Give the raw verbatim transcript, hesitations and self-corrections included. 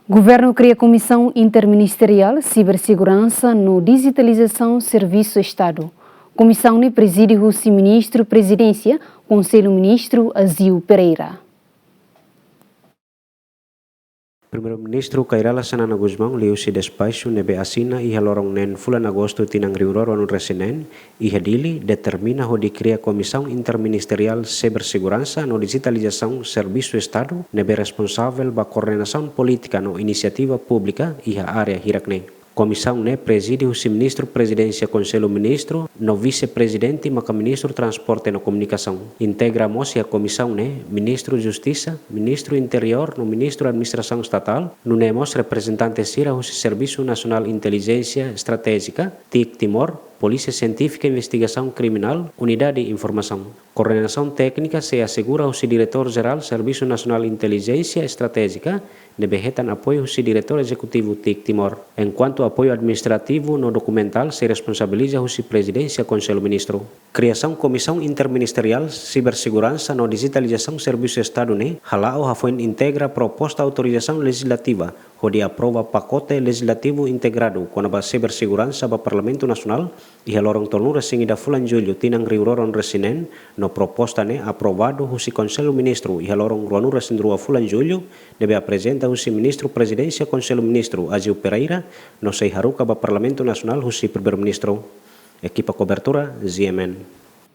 Governu kria Komisaun Interministeriál Siberseguransa no Dijitalizasaun Servisu Estadu. Komisaun ne'e prezide husi Ministru Prezidénsia, Konsellu Ministru Aziu Pereira. Primeiru-Ministru Kay Rala Xanana Gusmão liuhusi despaxu ne'ebé asina iha loron neen fulan Agostu tinan rihun rua ruanulu-resin-neen, iha Dili, determina hodi kria Komisaun Interministeriál Siberseguransa no Dijitalizasaun Servisu Estadu ne'ebé responsavel ba koordenasaun polítika no inisiativa públika iha área hirak-ne'e. Komisaun ne'e prezide husi Ministru Prezidénsia, Konsellu Ministru, no Vise-Prezidente maka Ministru Transporte no Komunikasaun. Integra mós iha komisaun ne'e Ministru Justisa, Ministru Interiór no Ministru Administrasaun Estatál, nune'e mós reprezentante sira husi Servisu Nasionál Intelijénsia Estratéjika, TIC Timor, Polísia Sientífika Investigasaun Kriminál, Unidade Informasaun. Koordenasaun téknika sei asegura husi Diretór Jerál Servisu Nasionál Intelijénsia Estratéjika, ne'ebé hetan apoiu husi Diretór Ezekutivu TIC Timor. Enkuantu apoiu administrativu no dokumentál sei responsabiliza husi Prezidénsia Konsellu Ministru. Kriasaun Komisaun Interministeriál Siberseguransa no Dijitalizasaun Servisu Estadu ne'e hala'o hafoin integra proposta autorizasaun lejizlativa hodi aprova pakote lejizlativu integradu kona-ba siberseguransa ba Parlamentu Nasionál iha loron tolunulu-resin-ida fulan Jullu tinan rihun rua ruanulu-resin-neen, no proposta ne'e aprovadu husi Konsellu Ministru iha loron ruanulu-resin-rua fulan Jullu, ne'ebé aprezenta husi Ministru Prezidénsia, Konsellu Ministru Aziu Pereira, no sei haruka ba Parlamentu Nasionál husi Primeiru-Ministru. Ekipa kobertura, G M N.